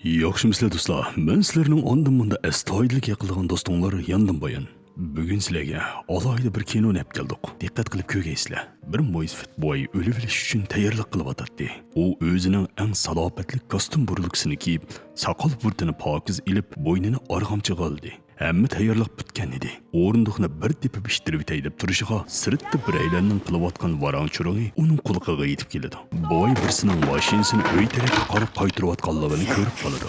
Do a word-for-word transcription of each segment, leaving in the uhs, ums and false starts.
ياخشىمۇسىلەر دوستلار؟ مەن سىلەرنىڭ ئاندىن مۇندىن ئەستايىدىللىك يېقىنلىغان دوستۇڭلار ياندىن بايان. بۈگۈن سىلەرگە ئالاھىدە بىر كىنونى ئەپ كەلدۇق. دىققەت قىلىپ كۆرگەيسىلەر. بىر مويسىفىت بوۋاي ئۆلۈۋېلىش ئۈچۈن تەييارلىق قىلىۋاتاتتى. ئۇ ئۆزىنىڭ ئەڭ سالاپەتلىك كاستيۇم بۇرۇلكىسىنى كىيىپ، ساقال بۇرۇتىنى پاكىز ئېلىپ، بوينىنى ئارغامچىغا ئالدى. ھەممە تەييارلىق پۈتكەن ئىدى. ئورۇندۇقنى بىر تېپىپ ئىتتىرىۋېتەي دەپ تۇرۇشىغا، سىرتتا بىرەيلەننىڭ قىلىۋاتقان ۋاراڭ-چۇرۇڭى ئۇنىڭ قۇلىقىغا يېتىپ كېلىدۇ. بوۋاي بىرسىنىڭ ماشىنىسىنى ئۆي تەرەپكە قاراپ قايتۇرۇۋاتقانلىقىنى كۆرۈپ قالىدۇ.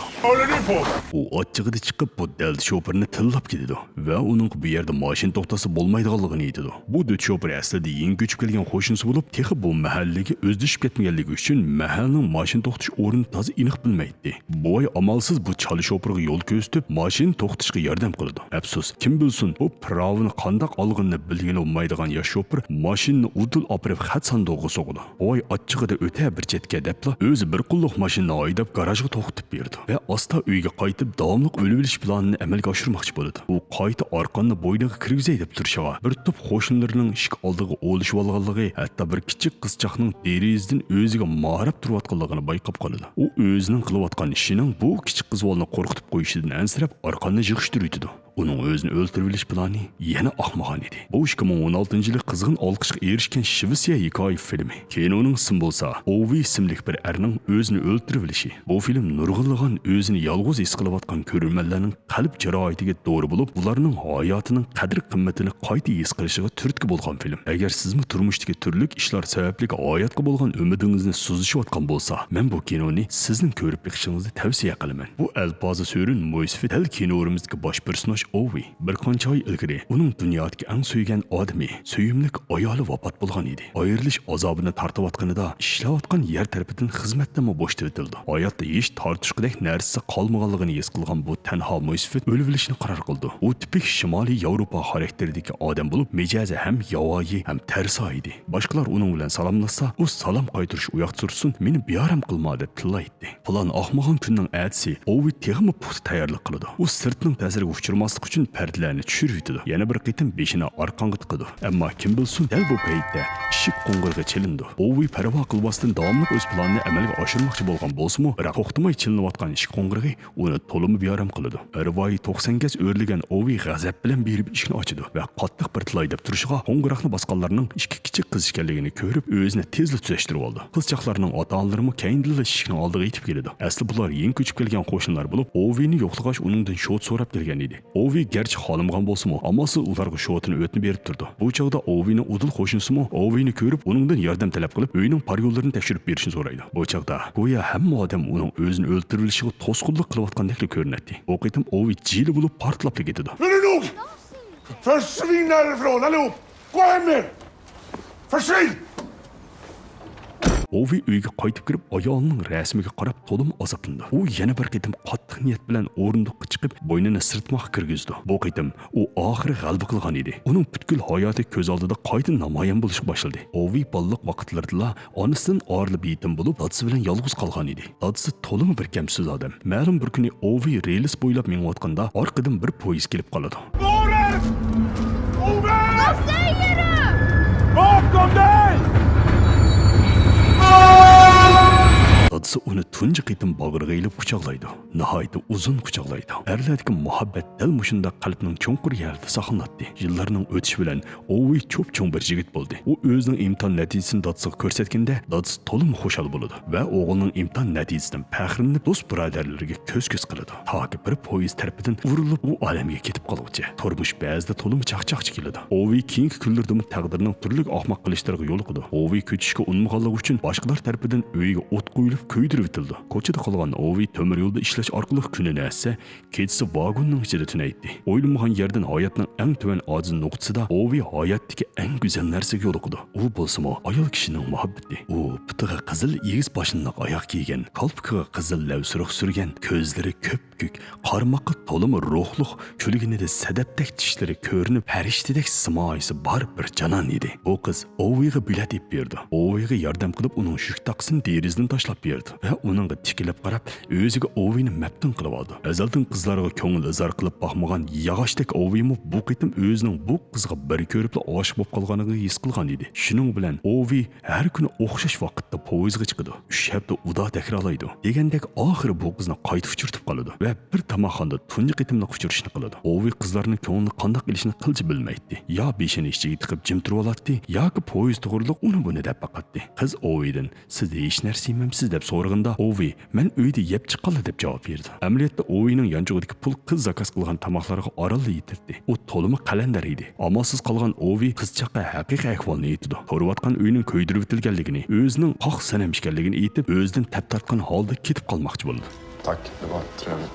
ئۇ ئاچچىقىدا چىقىپ، بۇ دەلدە شوپۇرنى تىللاپ كېتىدۇ ۋە ئۇنىڭغا بۇ يەردە ماشىنا توختاتسا بولمايدىغانلىقىنى ئېيتىدۇ. بۇ دۆت شوپۇر ئەسلىدە يېڭى كۆچۈپ كەلگەن قوشنىسى بولۇپ، تېخى بۇ مەھەللىگە ئۆزلىشىپ كەتمىگەنلىكى ئۈچۈن مەھەللىنىڭ ماشىنا توختىتىش ئورنىنى تازا ئېنىق بىلمەيتتى. بوۋاي ئامالسىز بۇ چالا شوپۇرغا يول كۆرسىتىپ، ماشىنا توختىتىشقا ياردەم قىلىدۇ. ئەپسۇس، كىم بىلسۇن، بۇ پىراۋىنى قانداق ئالغىنىنى بىلگىلى بولمايدىغان ياش شوپۇر ماشىنىنى ئۇدۇل ئاپىرىپ خەت ساندۇقىغا سوقىدۇ. بوۋاي ئاچچىقىدا ئۆتە بىر چەتكە دەپلا، ئۆزى بىر قوللۇق ماشىنىنى ھەيدەپ گاراژغا توختىتىپ بېرىدۇ ۋە ئاستا ئۆيگە قايتىپ، داۋاملىق ئۆلۈۋېلىش پىلانىنى ئەمەلگە ئاشۇرماقچى بولىدۇ. ئۇ قايتا ئارقاننى بوينىغا كىرگۈزەي دەپ تۇرۇشىغا، بىر توپ قوشنىلىرىنىڭ ئىشىك ئالدىغا ئولىشىۋالغانلىقى، ھەتتا بىر كىچىك قىزچاقنىڭ دېرىزىدىن ئۆزىگە ماراپ تۇرۇۋاتقانلىقىنى بايقاپ قالىدۇ. ئۇ ئۆزىنىڭ قىلىۋاتقان ئىشىنىڭ بۇ كىچىك قىزۋالنى قورقۇتۇپ قويۇشىدىن ئەنسىرەپ، ئارقاننى يىغىشتۇرۇۋېتىدۇ. ئۇنىڭ ئۆزىنى ئۆلتۈرۈۋېلىش پىلانى يەنە ئاقمىغان ئىدى. بۇ ئىككى مىڭ ئون ئالتىنچى يىلى قىزغىن ئالقىشقا ئېرىشكەن شىۋېتسىيە ھېكايە فىلىمى. كىنونىڭ ئىسمى بولسا ئوۋى ئىسىملىك بىر ئەرنىڭ ئۆزىنى ئۆلتۈرۈۋېلىشى. بۇ فىلىم نۇرغۇنلىغان ئۆزىنى يالغۇز ھېس قىلىۋاتقان كۆرۈرمەنلەرنىڭ قەلب جاراھىتىگە دورا بولۇپ، ئۇلارنىڭ ھاياتىنىڭ قەدىر-قىممىتىنى قايتا ھېس قىلىشىغا تۈرتكە بولغان فىلىم. ئەگەر سىزمۇ تۇرمۇشتىكى تۈرلۈك ئىشلار سەۋەبلىك ھاياتقا بولغان ئۈمىدىڭىزنى سۇزۇشۇۋاتقان بولسا، مەن بۇ كىنونى سىزنىڭ كۆرۈپ بېقىشىڭىزنى تەۋسىيە قىلىمەن. بۇ ئەلپازا سۆرۈن مويسىفىت دەل كىنورىمىزدىكى باش پېرسوناژ ئوۋى. بىر قانچە ئاي ئىلگىرى ئۇنىڭ دۇنيادىكى ئەڭ سۆيگەن ئادىمى، سۆيۈملۈك ئايالى ۋاپات بولغان ئىدى. ئايرىلىش ئازابىنى تارتىۋاتقىنىدا، ئىشلەۋاتقان يەر تەرىپىدىن خىزمەتتىنمۇ بوشىتىۋېتىلىدۇ. ھاياتتا ھېچ تارتىشقۇدەك نەرسىسى قالمىغانلىقىنى ھېس قىلغان بۇ تەنھا مويسىفىت ئۆلۈۋېلىشنى قارار قىلىدۇ. ئۇ تىپىك شىمالىي ياۋروپا خاراكتېرىدىكى ئادەم بولۇپ، مىجەزى ھەم ياۋايى، ھەم تەرسا ئىدى. باشقىلار ئۇنىڭ بىلەن سالاملاشسا، ئۇ سالام قايتۇرۇش ئۇياقتا تۇرسۇن، مېنى بىئارام قىلما دەپ تىللايتتى. پىلان ئاقمىغان كۈننىڭ ئەتىسى ئوۋى تېخىمۇ پۇختا تەييارلىق قىلىدۇ. ئۇ سىرتنىڭ تەسىرىگە ئۇچرىماسلىق ئۈچۈن پەردىلەرنى چۈشۈرۈۋېتىدۇ. يەنە بىر قېتىم بېشىنى ئارقانغا تىقىدۇ. ئەمما كىم بىلسۇن، دەل بۇ پەيتتە ئىشىك قوڭغۇرىقى چېلىنىدۇ. ئوۋى پەرۋا قىلماستىن داۋاملىق ئۆز پىلانىنى ئەمەلگە ئاشۇرماقچى بولغان بولسىمۇ، بىراق توختىماي چېلىنىۋاتقان ئىشىك قوڭغۇرىقى ئۇنى تولىمۇ بىئارام قىلىدۇ. ئىرۋايى توقسان گەز ئۆرلىگەن ئوۋى غەزەپ بىلەن بېرىپ ئىشىكنى ئاچىدۇ ۋە قاتتىق بىر تىلاي دەپ تۇرۇشىغا، قوڭغۇراقنى باسقانلارنىڭ ئىككى كىچىك قىز ئىكەنلىكىنى كۆرۈپ، ئۆزىنى تېزلا تۈزەشتۈرۈۋالىدۇ. قىزچاقلارنىڭ ئاتا-ئانىلىرىمۇ كەينىدىنلا ئىشىكنىڭ ئالدىغا يېتىپ كېلىدۇ. ئەسلى بۇلار يېڭى كۆچۈپ كەلگەن قوشنىلار بولۇپ، ئوۋىنى يوقلىغاچ ئۇنىڭدىن شوت سوراپ كەلگەن ئىدى. ئوۋى گەرچە خالىمىغان بولسىمۇ، ئامالسىز ئۇلارغا شوتىنى ئۆتنە بېرىپ تۇرىدۇ. بۇ چاغدا ئوۋىنىڭ ئۇدۇل قوشنىسىمۇ ئوۋىنى كۆرۈپ، ئۇنىڭدىن ياردەم تەلەپ قىلىپ، ئۆينىڭ پار يوللىرىنى تەكشۈرۈپ بېرىشنى سورايدۇ. بۇ چاغدا گويا ھەممە ئادەم ئۇنىڭ ئۆزىنى ئۆلتۈرۈۋېلىشىغا توسقۇنلۇق قىلىۋاتقاندەكلا كۆرۈنەتتى. بۇ قېتىم ئوۋى جىلە بولۇپ پارتلاپلا كېتىدۇ. Försvinn härifrån allihop! Gå hem med er! Försvinn! ئوۋى ئۆيگە قايتىپ كىرىپ، ئايالىنىڭ رەسىمىگە قاراپ تولىمۇ ئازابلىنىدۇ. ئۇ يەنە بىر قېتىم قاتتىق نىيەت بىلەن ئورۇندۇققا چىقىپ، بوينىنى سىرتماققا كىرگۈزىدۇ. بۇ قېتىم ئۇ ئاخىرى غەلىبە قىلغان ئىدى. ئۇنىڭ پۈتكۈل ھاياتى كۆز ئالدىدا قايتا نامايان بولۇشقا باشلىدى. ئوۋى بالىلىق ۋاقىتلىرىدىلا ئانىسىدىن ئايرىلىپ يېتىم بولۇپ، دادىسى بىلەن يالغۇز قالغان ئىدى. دادىسى تولىمۇ بىر كەمسىز ئادەم. مەلۇم بىر كۈنى ئوۋى رېلىس بويلاپ مېڭىۋاتقاندا، ئارقىدىن بىر پويىز كېلىپ قالىدۇ. Vad säger du? Bakom dig! دادىسى ئۇنى تۇنجى قېتىم باغرىغا ئېلىپ قۇچاقلايدۇ. ناھايىتى ئۇزۇن قۇچاقلايدۇ. ئەرلەردىكى مۇھەببەت دەل مۇشۇنداق قەلبنىڭ چوڭقۇر يەرىدە ساقلىناتتى. يىللارنىڭ ئۆتۈشى بىلەن ئوۋى چوپچوڭ بىر يىگىت بولدى. ئۇ ئۆزىنىڭ ئىمتىھان نەتىجىسىنى دادىسىغا كۆرسەتكىندە، دادىسى تولىمۇ خۇشال بولىدۇ ۋە ئوغلىنىڭ ئىمتىھان نەتىجىسىدىن پەخىرلىنىپ، دوست-بۇرادەرلىرىگە كۆز-كۆز قىلىدۇ. تاكى بىر پويىز تەرىپىدىن ئۇرۇلۇپ، ئۇ ئالەمگە كېتىپ قالغۇچە. تۇرمۇش بەزىدە تولىمۇ چاقچاقچى كېلىدۇ. ئوۋى كېيىنكى كۈنلىرىدىمۇ تەقدىرنىڭ تۈرلۈك ئاخماق قىلىشلىرىغا يولۇقىدۇ. ئوۋى كۆچۈشكە ئۇنىمىغانلىقى ئۈچۈن باشقىلار تەرىپىدىن ئۆيىگە ئوت قويۇلۇپ كۆيدۈرۈۋېتىلىدۇ. كوچىدا قالغان ئوۋى تۆمۈر يولدا ئىشلەش ئارقىلىق كۈنىنى ئەتسە، كېچىسى ۋاگوننىڭ ئىچىدە تۈنەيتتى. ئويلىمىغان يەردىن ھاياتنىڭ ئەڭ تۆۋەن ئاجىز نۇقتىسىدا ئوۋى ھاياتتىكى ئەڭ گۈزەل نەرسىگە يولۇقىدۇ. ئۇ بولسىمۇ ئايال كىشىنىڭ مۇھەببىتى. ئۇ پۇتىغا قىزىل ئېگىز پاشنىلىق ئاياغ كىيگەن، كالپۇكىغا قىزىل لەۋ سۇرۇخ سۈرگەن، كۆزلىرى كۆپ كۆك، قارىماققا تولىمۇ روھلۇق، كۈلگىنىدە سەدەپتەك چىشلىرى كۆرۈنۈپ، پەرىشتىدەك سىمايىسى بار بىر جانان ئىدى. بۇ قىز ئوۋېيغا بېلەت ئېلىپ بېرىدۇ. ئوۋېيغا ياردەم قىلىپ، ئۇنىڭ يۈك تاقىسىنى دېرىزىدىن تاشلاپ بېرىدۇ ۋە ئۇنىڭغا تىكىلىپ قاراپ، ئۆزىگە ئوۋېينى مەپتۇن قىلىۋالىدۇ. ئەزەلدىن قىزلارغا كۆڭۈل ئىزھار قىلىپ باقمىغان ياغاچتەك ئوۋېيمۇ بۇ قېتىم ئۆزىنىڭ بۇ قىزغا بىر كۆرۈپلا ئاشىق بولۇپ قالغانلىقىنى ھېس قىلغان ئىدى. شۇنىڭ بىلەن ئوۋېي ھەر كۈنى ئوخشاش ۋاقىتتا پويىزغا چىقىدۇ. ئۈچ ھەپتە ئۇدا تەكرارلايدۇ. دېگەندەك ئاخىرى بۇ قىزنى قايتا ئۇچرىتىپ قالىدۇ ۋە بىر تاماقخانىدا تۇنجى قېتىملىق ئۇچرىشىشنى قىلىدۇ. ئوۋېي قىزلارنىڭ كۆڭلىنى قانداق ئېلىشنى قىلچە بىلمەيتتى. يا بېشىنى ئىچىگە تىقىپ جىم تۇرۇۋالاتتى، ياكى پويىز توغرىلىق ئۇنى بۇنى دەپ باقاتتى. قىز ئوۋېيدىن، «سىز ھېچ نەرسە يېمەمسىز؟» دەپ سورىغىنىدا، ئوۋېي، «مەن ئۆيدە يەپ چىققانلا» دەپ جاۋاب بېرىدۇ. ئەمەلىيەتتە ئوۋېينىڭ يانچۇقىدىكى پۇل قىز زاكاز قىلغان تاماقلارغا ئارانلا يېتەتتى. ئۇ تولىمۇ قەلەندەر ئىدى. ئامالسىز قالغان ئوۋېي قىزچاققا ھەقىقىي ئەھۋالنى ئېيتىدۇ. تۇرۇۋاتقان ئۆينىڭ كۆيدۈرۈۋېتىلگەنلىكىنى، ئۆزىنىڭ قاق سەنەم ئىكەنلىكىنى ئېيتىپ، ئۆزىدىن تەپ تارتقان ھالدا كېتىپ قالماقچى بولىدۇ. Так, вот, треба.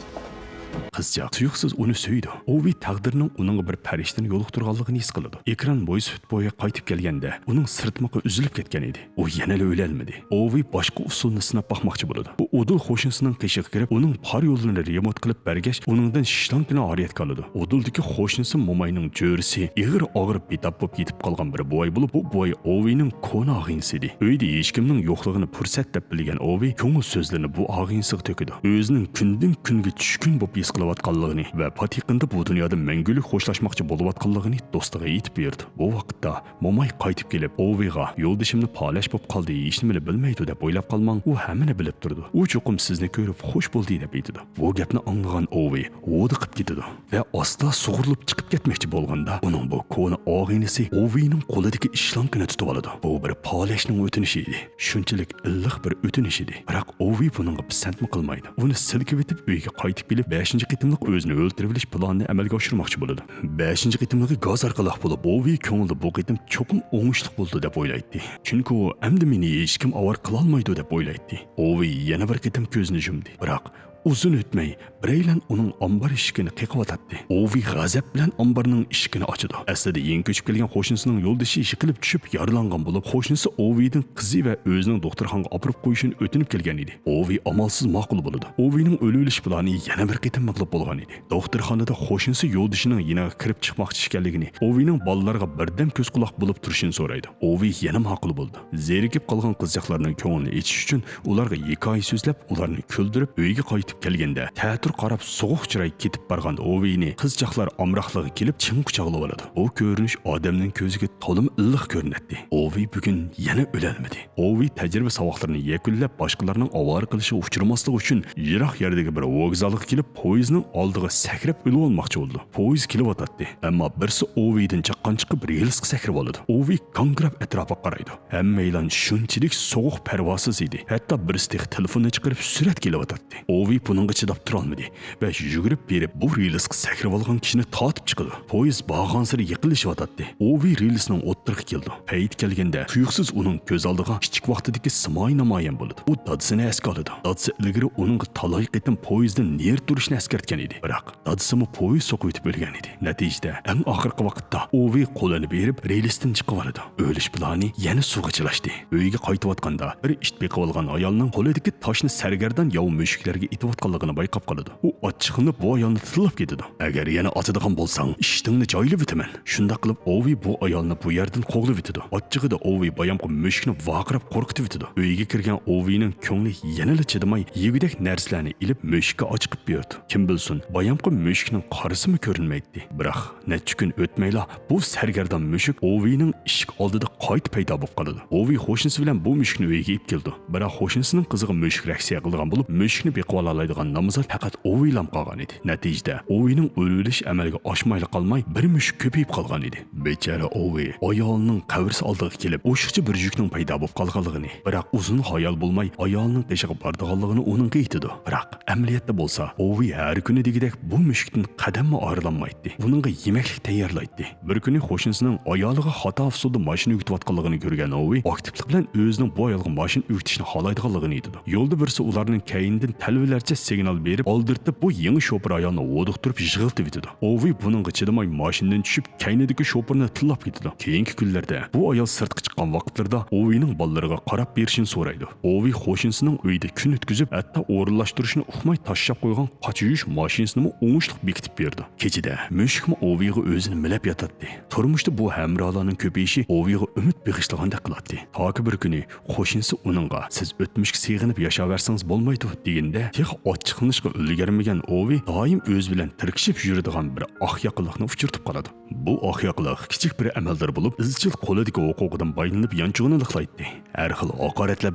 قىزچاق تۇيۇقسىز ئۇنى سۆيىدۇ. ئوۋېي تەقدىرنىڭ ئۇنىڭغا بىر پەرىشتىنى يولۇقتۇرغانلىقىنى ھېس قىلىدۇ. ئېكران بويسۈفىت بويىغا قايتىپ كەلگەندە، ئۇنىڭ سىرتمىقى ئۈزۈلۈپ كەتكەن ئىدى. ئۇ يەنىلا ئۆلەلمىدى. ئوۋېي باشقا ئۇسۇلنى سىناپ باقماقچى بولىدۇ. ئۇ ئۇدۇل قوشنىسىنىڭ قېشىغا كىرىپ، ئۇنىڭ پار يولىنى رېمونت قىلىپ بەرگەچ، ئۇنىڭدىن شىشلانكىنى ئارىيەتكە ئالىدۇ. ئۇدۇلدىكى قوشنىسى موماينىڭ جۆرىسى ئېغىر ئاغرىپ بىتاپ بولۇپ يېتىپ قالغان بىر بوۋاي بولۇپ، بۇ بوۋاي ئوۋېينىڭ كونا ئاغىنىسى ئىدى. ئۆيدە ھېچكىمنىڭ يوقلۇقىنى پۇرسەت دەپ بىلگەن ئوۋېي كۆڭۈل سۆزلىرىنى بۇ ئاغىنىسىغا تۆكىدۇ. ئۆزىنىڭ كۈندىن كۈنگە چۈشكۈن بولۇپ ھېس قىلىۋاتقانلىقىنى ۋە پات يېقىندا بۇ دۇنيادىن مەڭگۈلۈك خوشلاشماقچى بولۇۋاتقانلىقىنى دوستىغا ئېيتىپ بېرىدۇ. بۇ ۋاقىتتا موماي قايتىپ كېلىپ، ئوۋېيغا، «يولدىشىمنى پالەچ بولۇپ قالدى، ھېچنېمىنى بىلمەيدۇ دەپ ئويلاپ قالماڭ، ئۇ ھەممىنى بىلىپ تۇرىدۇ. ئۇ چوقۇم سىزنى كۆرۈپ خوش بولدى» دەپ ئېيتىدۇ. بۇ گەپنى ئاڭلىغان ئوۋېي ھودۇقۇپ كېتىدۇ ۋە ئاستا سۇغۇرۇلۇپ چىقىپ كەتمەكچى بولغاندا، ئۇنىڭ بۇ كونا ئاغىنىسى ئوۋېينىڭ قولىدىكى ئىشلانكىنى تۇتۇۋالىدۇ. بۇ بىر پالەچنىڭ ئۆتۈنۈشى ئىدى. شۇنچىلىك ئىللىق بىر ئۆتۈنۈش ئىدى. بىراق ئوۋېي بۇنىڭغا پىسەنتمۇ قىلمايدۇ. ئۇنى سىلكىۋېتىپ ئۆيگە قايتىپ كېلىپ، بەشىنچى قېتىملىق ئۆزىنى ئۆلتۈرۈۋېلىش پىلانىنى ئەمەلگە ئاشۇرماقچى بولىدۇ. بەشىنچى قېتىملىقى گاز ئارقىلاق بولۇپ، ئوۋېي كۆڭلىدە بۇ قېتىم چوقۇم ئوڭۇشلۇق بولىدۇ دەپ ئويلايتتى. چۈنكى ئۇ ئەمدى مېنى ھېچكىم ئاۋارە قىلالمايدۇ دەپ ئويلايتتى. ئوۋېي يەنە بىر قېتىم كۆزىنى يۇمدى. بىراق ئۇزۇن ئۆتمەي، بىرەيلەن ئۇنىڭ ئامبار ئىشىكىنى قېقىۋاتاتتى. ئوۋېي غەزەپ بىلەن ئامبارنىڭ ئىشىكىنى ئاچىدۇ. ئەسلىدە يېڭى كۆچۈپ كەلگەن قوشنىسىنىڭ يولدىشى يىقىلىپ چۈشۈپ يارىلانغان بولۇپ، قوشنىسى ئوۋېيدىن قىزى ۋە ئۆزىنىڭ دوختۇرخانىغا ئاپىرىپ قويۇشىنى ئۆتۈنۈپ كەلگەن ئىدى. ئوۋېي ئامالسىز ماقۇل بولىدۇ. ئوۋېينىڭ ئۆلۈۋېلىش پىلانى يەنە بىر قېتىم مەغلۇپ بولغان ئىدى. دوختۇرخانىدا قوشنىسى يولدىشىنىڭ يېنىغا كىرىپ چىقماقچى ئىكەنلىكىنى، ئوۋېينىڭ بالىلارغا بىردەم كۆز قۇلاق بولۇپ تۇرۇشىنى سورايدۇ. ئوۋېي يەنە ماقۇل بولىدۇ. زېرىكىپ قالغان قىزچاقلارنىڭ كۆڭلىنى ئېچىش ئۈچۈن ئۇلارغا ھېكايە سۆزلەپ، ئۇلارنى كۈلدۈرۈپ، ئۆيگە قايتىپ كەلگەندە، تەتۈر قاراپ، سوغۇق چىراي كېتىپ بارغان ئوۋېينى قىزچاقلار ئامراقلىقى كېلىپ چىڭ قۇچاقلىۋالىدۇ. بۇ كۆرۈنۈش ئادەمنىڭ كۆزىگە تولىمۇ ئىللىق كۆرۈنەتتى. ئوۋېي بۈگۈن يەنە ئۆلەلمىدى. ئوۋېي تەجرىبە ساۋاقلىرىنى يەكۈنلەپ، باشقىلارنىڭ ئاۋارە قىلىشىغا ئۇچرىماسلىقى ئۈچۈن يىراق يەردىكى بىر ۋوگزالغا كېلىپ، پويىزنىڭ ئالدىغا سەكرەپ ئۆلۈۋالماقچى بولىدۇ. پويىز كېلىۋاتاتتى، ئەمما بىرسى ئوۋېيدىن چاققان چىقىپ، رېلىسقا سەكرىۋالىدۇ. ئوۋېي گاڭگىراپ ئەتراپىغا قارايدۇ. ھەممەيلان شۇنچىلىك سوغۇق، پەرۋاسىز ئىدى. ھەتتا بىرسى تېخى تېلېفوننى چىقىرىپ سۈرەتكە ئېلىۋاتاتتى. ئوۋېي بۇنىڭغا چىداپ تۇرالمىدى ۋە يۈگۈرۈپ بېرىپ بۇ رېلىسقا سەكرىۋالغان كىشىنى تارتىپ چىقىدۇ. پويىز بارغانسېرى يېقىنلىشىۋاتاتتى. ئوۋېي رېلىسنىڭ ئوتتۇرىغا كېلىدۇ. پەيت كەلگەندە تۇيۇقسىز ئۇنىڭ كۆز ئالدىغا كىچىك ۋاقتىدىكى سىمايى نامايان بولىدۇ. ئۇ دادىسىنى ئەسكە ئالىدۇ. دادىسى ئىلگىرى ئۇنىڭغا تالاي قېتىم پويىزدىن نېرى تۇرۇشنى ئەسكەرتكەن ئىدى. بىراق دادىسىمۇ پويىز سوقۇۋېتىپ ئۆلگەن ئىدى. نەتىجىدە، ئەڭ ئاخىرقى ۋاقىتتا ئوۋېي قولىنى بېرىپ، رېلىستىن چىقىۋالىدۇ. ئۆلۈش پىلانى يەنە سۇغا چىلاشتى. ئۆيگە قايتىۋاتقاندا، بىر ئىت بېقىۋالغان ئايالنىڭ قولىدىكى تاشنى سەرگەردان ياۋا مۈشۈكلەرگە ئېتىۋاتقانلىقىنى بايقاپ قالىدۇ. ئۇ ئاچچىقلىنىپ بۇ ئايالنى تىللاپ كېتىدۇ. «ئەگەر يەنە ئاتىدىغان بولساڭ، ئىشتىڭنى جايلىۋېتىمەن.» شۇنداق قىلىپ، ئوۋېي بۇ ئايالنى بۇ يەردىن قوغلىۋېتىدۇ. ئاچچىقىدا ئوۋېي بايامقى مۈشۈكنى ۋارقىراپ قورقۇتۇۋېتىدۇ. ئۆيگە كىرگەن ئوۋېينىڭ كۆڭلى يەنىلا چىدىماي، يېگۈدەك نەرسىلەرنى ئېلىپ، مۈشۈككە ئاچىقىپ بېرىدۇ. كىم بىلسۇن، بايامقى مۈشۈكنىڭ قارىسىمۇ كۆرۈنمەيتتى. بىراق، نەچچە كۈن ئۆتمەيلا، بۇ سەرگەردان مۈشۈك ئوۋېينىڭ ئىشىك ئالدىدا قايتا پەيدا بولۇپ قالىدۇ. ئوۋېي قوشنىسى بىلەن بۇ مۈشۈكنى ئۆيىگە ئېلىپ كېلىدۇ. بىراق، قوشنىسىنىڭ قىزىغا مۈشۈك رەخسە قىلغان بولۇپ، مۈشۈكنى بېقىۋالالايدىغان نامزات پەقەت ئوۋېيلام قالغان ئىدى. نەتىجىدە، ئوۋېينىڭ ئۆلۈۋېلىش ئەمەلگە ئاشمايلا قالماي، بىر مۈشۈك كۆپىيىپ قالغان ئىدى. بىچارە ئوۋېي ئايالىنىڭ قەبرىسى ئالدىغا كېلىپ، ئوشۇقچە بىر يۈكنىڭ پەيدا بولۇپ قالغانلىقىنى، بىراق ئۇزۇن خىيال بولماي ئايالىنىڭ قېشىغا بارىدىغانلىقىنى ئۇنىڭغا ئېيتىدۇ. بىراق ئەمەلىيەتتە بولسا، ئوۋېي ھەر كۈنى دېگۈدەك بۇ مۈشۈكتىن قەدەممۇ ئايرىلالمايتتى. ئۇنىڭغا يېمەكلىك تەييارلايتتى. بىر كۈنى قوشنىسىنىڭ ئايالىغا خاتا ئۇسۇلدا ماشىنا ئۆگىتىۋاتقانلىقىنى كۆرگەن ئوۋېي ئاكتىپلىق بىلەن ئۆزىنىڭ بۇ ئايالغا ماشىنا ئۆگىتىشنى خالايدىغانلىقىنى ئېيتىدۇ. يولدا بىرسى ئۇلارنىڭ كەينىدىن تەلۋىلەر قاتتىقچە سىگنال بېرىپ، ئالدىرىتىپ، بۇ يېڭى شوپۇر ئايالنى ھودۇقتۇرۇپ يىغلىتىۋېتىدۇ. ئوۋېي بۇنىڭغا چىدىماي، ماشىنىدىن چۈشۈپ، كەينىدىكى شوپۇرنى تىللاپ كېتىدۇ. كېيىنكى كۈنلەردە بۇ ئايال سىرتقا چىققان ۋاقىتلىرىدا ئوۋېينىڭ بالىلىرىغا قاراپ بېرىشىنى سورايدۇ. ئوۋېي قوشنىسىنىڭ ئۆيىدە كۈن ئۆتكۈزۈپ، ھەتتا ئورۇنلاشتۇرۇشنى ئۇقماي تاشلاپ قويغان قاچا يۇيۇش ماشىنىسىنىمۇ ئوڭۇشلۇق بېكىتىپ بېرىدۇ. كېچىدە مۈشۈكمۇ ئوۋېيغا ئۆزىنى مىلەپ ياتاتتى. تۇرمۇشتا بۇ ھەمراھلارنىڭ كۆپىيىشى ئوۋېيغا ئۈمىد بېغىشلىغاندەك قىلاتتى. تاكى بىر كۈنى قوشنىسى ئۇنىڭغا، «سىز ئۆتمۈشكە سېغىنىپ ياشاۋەرسىڭىز بولمايدۇ» دېگىنىدە، تېخى ئاچچىقلىنىشقا ئۈلگۈرمىگەن ئوۋېي دائىم ئۆزى بىلەن تىركىشىپ يۈرىدىغان بىر ئاق ياقىلىقنى ئۇچرىتىپ قالىدۇ. بۇ ئاق ياقىلىق كىچىك بىر ئەمەلدار بولۇپ، ئىزچىل قولىدىكى ھوقۇقىدىن پايدىلىنىپ يانچۇقىنى لىقلايتتى. ھەر خىل ھاقارەتلەر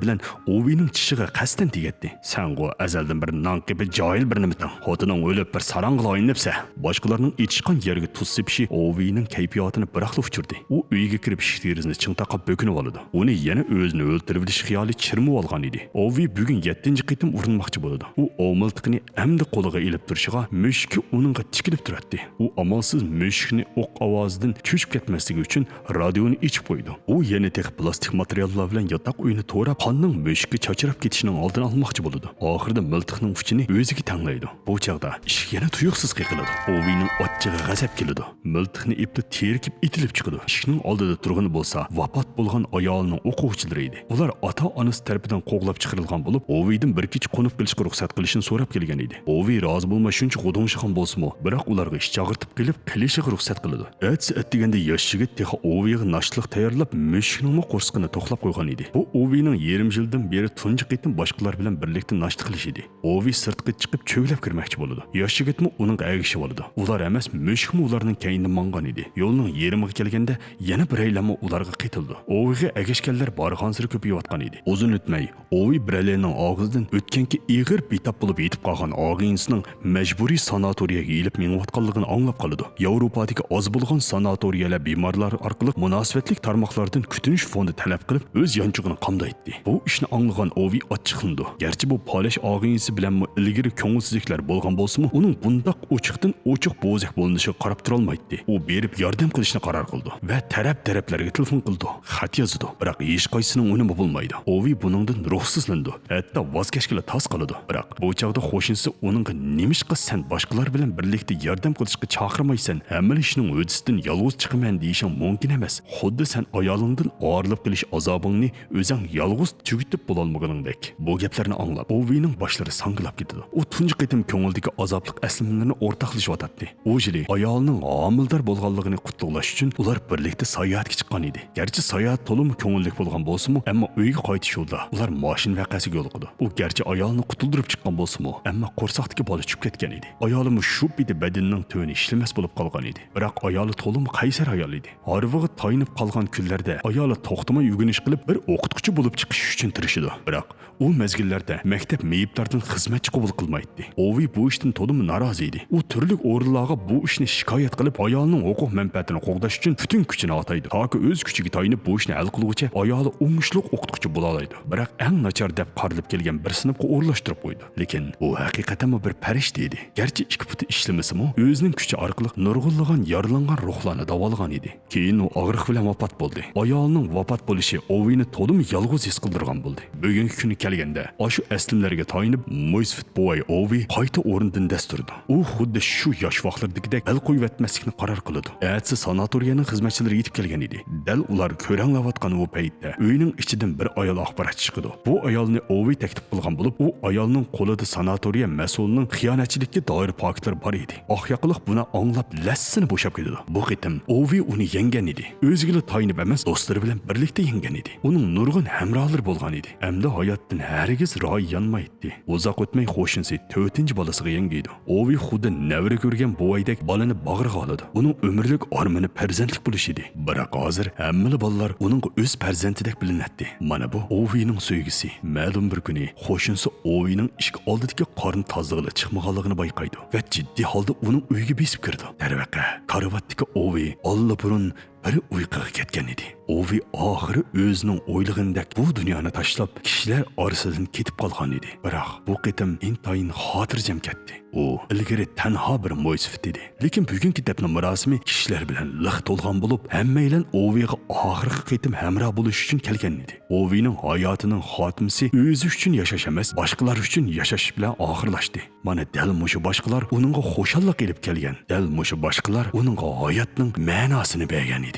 بىلەن ئوۋېينىڭ چىشىغا قەستەن تېگەتتى. «سەنغۇ ئەزەلدىن بىر نانقېپى جاھىل بىر نېمىتىڭ. خوتۇنۇڭ ئۆلۈپ، بىر ساراڭغىلا ئايلىنىپسەن.» باشقىلارنىڭ ئېچىشقان يەرگە تۇز سېپىشى ئوۋېينىڭ كەيپىياتىنى بىراقلا ئۇچۇردى. ئۇ ئۆيگە كىرىپ، ئىشىك دېرىزىنى چىڭ تاقاپ بۆكۈنۈۋالىدۇ. ئۇنى يەنە ئۆزىنى ئۆلتۈرۈۋېلىش خىيالى چىرمىۋالغانىدى. ئوۋېي بۈگۈن يەتتىنچى قېتىم ئۇرۇنماقچى بولىدۇ. ئۇ ئوۋ مىلتىقىنى ئەمدى قولىغا ئېلىپ تۇرۇشىغا، مۈشۈكى ئۇنىڭغا تىكىلىپ تۇراتتى. ئۇ ئامالسىز مۈشۈكنى ئوق ئاۋازىدىن چۆچۈپ كەتمەسلىكى ئۈچۈن رادىيونى ئېچىپ قويىدۇ. ئۇ يەنە تېخى پىلاستىك ماتېرىياللار بىلەن ياتاق ئۆينى توراپ، قاننىڭ مۈشۈككە چاچراپ كېتىشىنىڭ ئالدىنى ئالماقچى بولىدۇ. ئاخىرىدا مىلتىقنىڭ ئۇچىنى ئۆزىگە تەڭلەيدۇ. بۇ چاغدا ئىشىك يەنە تۇيۇقسىز قېقىلىدۇ. ئوۋېينىڭ ئاچچىقى غەزەپ كېلىدۇ. مىلتىقنى ئېپلا تېرىكىپ ئېتىلىپ چىقىدۇ. ئىشىكنىڭ ئالدىدا تۇرغىنى بولسا ۋاپات بولغان ئايالىنىڭ ئوقۇغۇچىلىرى ئىدى. ئۇلار ئاتا-ئانىسى تەرىپىدىن قوغلاپ چىقىرىلغان بولۇپ، ئوۋېيدىن بىر كېچە قونۇپ قېلىشقا رۇخسەت قىلىشىنى سوراپ كەلگەن ئىدى. ئوۋېي رازى بولماي شۇنچە غۇدۇڭشىغان بولسىمۇ، بىراق ئۇلارغا ئىش چاغىرتىپ قېلىپ، قېلىشىغا رۇخسەت قىلىدۇ. ئەتىسى ئەتىگەندە ياش يىگىت تېخى ئوۋېيغا ناشتىلىق تەييارلاپ، مۈشۈكنىڭمۇ قورسىقىنى توقلاپ قويغان ئىدى. بۇ ئوۋېينىڭ يېرىم يىلدىن بېرى تۇنجى قېتىم باشقىلار بىلەن بىرلىكتە ناشتا قىلىشى ئىدى. ئوۋېي سىرتقا چىقىپ چۆگىلەپ كىرمەكچى بولىدۇ. ياش يىگىتمۇ ئۇنىڭغا ئەگىشىۋالىدۇ. ئۇلار ئەمەس، مۈشۈكمۇ ئۇلارنىڭ كەينىدىن ماڭغان ئىدى. يولنىڭ يېرىمىغا كەلگەندە يەنە بىرەيلەنمۇ ئۇلارغا قېتىلىدۇ. ئوۋېيغا ئەگەشكەنلەر بارغانسېرى كۆپىيىۋاتقان ئىدى. ئۇزۇن ئۆتمەي، ئوۋېي بىرەيلەننىڭ ئاغزىدىن ئۆتكەنكى ئېغىر بىتاپ بولۇپ يېتىپ قالغان ئاغىنىسىنىڭ مەجبۇرىي ساناتورىيەگە ئېلىپ مېڭىۋاتقانلىقىنى ئاڭلاپ قالىدۇ. ياۋروپادىكى ئاز بولغان ساناتورىيەلەر بىمارلار ئارقىلىق مۇناسىۋەتلىك تارماقلاردىن كۈتۈنۈش فوندى تەلەپ قىلىپ، ئۆز يانچۇقىنى قامدايتتى. بۇ ئىشنى ئاڭلىغان ئوۋېي ئاچچىقلىنىدۇ. گەرچە بۇ پالەچ ئاغىنىسى بىلەنمۇ ئىلگىرى كۆڭۈلسىزلىكلەر بولغان بولسىمۇ، ئۇنىڭ بۇنداق ئوچۇقتىن ئوچۇق بوزەك بولۇنۇشىغا قاراپ تۇرالمايتتى. ئۇ بېرىپ ياردەم قىلىشنى قارار قىلىدۇ ۋە تەرەپ-تەرەپلەرگە تېلېفون قىلىدۇ، خەت يازىدۇ. بىراق ھېچقايسىسىنىڭ ئۈنۈمى بولمايدۇ. ئوۋېي بۇنىڭدىن روھسىزلىنىدۇ، ھەتتا ۋاز كەچكىلى تاس قالىدۇ. بىراق بۇ چاغدا قوشنىسى ئۇنىڭغا، «نېمىشقا سەن باشقىلار بىلەن بىرلىكتە ياردەم قىلىشقا چاقىرمايسەن؟ ھەممىلا ئىشنىڭ ھۆددىسىدىن يالغۇز چىقىمەن دېيىشىڭ مۇمكىن ئەمەس. خۇددى سەن ئايالىڭدىن ئايرىلىپ قېلىش ئازابىڭنى ئۆزۈڭ يالغۇز تۈگىتىپ بولالمىغىنىڭدەك.» بۇ گەپلەرنى ئاڭلاپ، ئوۋېينىڭ باشلىرى ساڭگىلاپ كېتىدۇ. ئۇ تۇنجى قېتىم كۆڭلىدىكى ئازابلىق ئەسلىمىلىرىنى ئورتاقلىشىۋاتاتتى. ئۇ يىلى ئايالىنىڭ ھامىلىدار بولغانلىقىنى قۇتلۇقلاش ئۈچۈن ئۇلار بىرلىكتە ساياھەتكە چىققان ئىدى. گەرچە ساياھەت تولىمۇ كۆڭۈللۈك بولغان بولسىمۇ، ئەمما ئۆيگە قايتىش يولىدا ئۇلار ماشىنا ۋەقەسىگە يولۇقىدۇ. ئۇ گەرچە ئايالىنى قۇتۇلدۇرۇپ چىققان بولسىمۇ، ئەمما قورساقتىكى بالا چۈشۈپ كەتكەن ئىدى. ئايالىمۇ شۇ پېتى بەدىنىنىڭ تۆۋىنى ئىشلىمەس بولۇپ قالغان ئىدى. بىراق ئايالى تولىمۇ قەيسەر ئايال ئىدى. ھارۋىغا تايىنىپ قالغان كۈنلەردە ئايالى توختىماي ئۆگىنىش قىلىپ، بىر ئوقۇتقۇچى بولۇپ چىقىش ئۈچۈن تىرىشىدۇ. بىراق ئۇ مەزگىللەردە مەكتەپ مېيىپلاردىن خىزمەتچى قوبۇل قىلمايتتى. ئوۋېي بۇ ئىشتىن تولىمۇ نارازى ئىدى. ئۇ تۈرلۈك ئورۇنلارغا بۇ ئىشنى شىكايەت قىلىپ، ئايالىنىڭ ھوقۇق مەنپەئەتىنى قوغداش ئۈچۈن پۈتۈن كۈچىنى ئاتايدۇ. تاكى ئۆز كۈچىگە تايىنىپ بۇ ئىشنى ھەل قىلغۇچە ئايالى ئوڭۇشلۇق ئوقۇتقۇچى بولالايدۇ. بىراق ئەڭ ناچار دەپ قارىلىپ كەلگەن بىر سىنىپقا ئورۇنلاشتۇرۇپ قويىدۇ. لېكىن ئۇ ھەقىقەتەنمۇ بىر پەرىشتە ئىدى. گەرچە ئىككى پۇتى ئىشلىمىسىمۇ، ئۆزىنىڭ كۈچى ئارقىلىق نۇرغۇنلىغان يارىلانغان روھلارنى داۋالىغان ئىدى. كېيىن ئۇ ئاغرىق بىلەن ۋاپات بولدى. ئايالىنىڭ ۋاپات بولۇشى ئوۋېينى تولىمۇ يالغۇز ھېس قىلدۇرغان بولدى. بۈگۈنكى كۈنى كەلگەندە، ئاشۇ ئەسلىمىلەرگە تايىنىپ، مويسفىت بوۋاي ئوۋېي قايتا ئورنىدىن دەس تۇرىدۇ. ئۇ خۇددى شۇ ياش ۋاقىتلىرىدىكىدەك ئەل قويۇۋەتمەسلىكنى قارار قىلىدۇ. ئەتىسى ساناتورىيەنىڭ خىزمەتچىلىرى يېتىپ كەلگەن ئىدى. دەل ئۇلار كۆرەڭلەۋاتقان ئۇ پەيتتە ئۆينىڭ ئىچىدىن بىر ئايال ئاق پاراچ چىقىدۇ. بۇ ئايالنى ئوۋېي تەكلىپ قىلغان بولۇپ، ئۇ ئايالنىڭ قولىدا ساناتورىيە مەسئۇلىنىڭ خىيانەتچىلىككە دائىر پاكىتلىرى بار ئىدى. ئاق ياقىلىق بۇنى ئاڭلاپ لەسسىنى بوشاپ كېتىدۇ. بۇ قېتىم ئوۋېي ئۇنى يەڭگەن ئىدى. ئۆزىگىلا تايىنىپ ئەمەس، دوستلىرى بىلەن بىرلىكتە يەڭگەن ئىدى. ئۇنىڭ نۇرغۇن ھەمراھلىرى بولغان ئىدى. ئەمدى ھاياتتىن ھەرگىز رايى يانمايتتى. ئۇزاق ئۆتمەي قوشنىسى تۆتىنچى بالىسىغا يەڭگىيدۇ. ئوۋېي خۇددى نەۋرە كۆرگەن بوۋايدەك بالىنى باغرىغا ئالىدۇ. ئۇنىڭ ئۆمۈرلۈك ئارمىنى پەرزەنتلىك بولۇش ئىدى. بىراق ھازىر ھەممىلا بالىلار ئۇنىڭغا ئۆز پەرزەنتىدەك بىلىنەتتى. مانا بۇ ئوۋېينىڭ سۆيگۈسى. مەلۇم بىر كۈنى قوشنىسى ئوۋېينىڭ ئىشىك ئالدىدىكى قارنى تازىلىغىلى چىقمىغانلىقىنى بايقايدۇ ۋە جىددىي ھالدا ئۇنىڭ ئۆيىگە بېسىپ كىرىدۇ. دەرۋەقە، كارىۋاتتىكى ئوۋېي ئاللىبۇرۇن بىرى ئۇيقۇغا كەتكەن ئىدى. ئوۋى ئاخىرى ئۆزىنىڭ ئويلىغىنىدەك بۇ دۇنيانى تاشلاپ، كىشىلەر ئارىسىدىن كېتىپ قالغان ئىدى. بىراق بۇ قېتىم ئىنتايىن خاتىرجەم كەتتى. ئۇ ئىلگىرى تەنھا بىر مويسىپىت ئىدى. لېكىن بۈگۈنكى دەپنە مۇراسىمى كىشىلەر بىلەن لىق تولغان بولۇپ، ھەممەيلەن ئوۋىغا ئاخىرقى قېتىم ھەمراھ بولۇش ئۈچۈن كەلگەن ئىدى. ئوۋىنىڭ ھاياتىنىڭ خاتىمىسى ئۆزى ئۈچۈن ياشاش ئەمەس، باشقىلار ئۈچۈن ياشاش بىلەن ئاخىرلاشتى. مانا دەل مۇشۇ باشقىلار ئۇنىڭغا خۇشاللىق ئېلىپ كەلگەن. دەل مۇشۇ باشقىلار ئۇنىڭغا ھاياتنىڭ مەناسىنى بەرگەن ئىدى.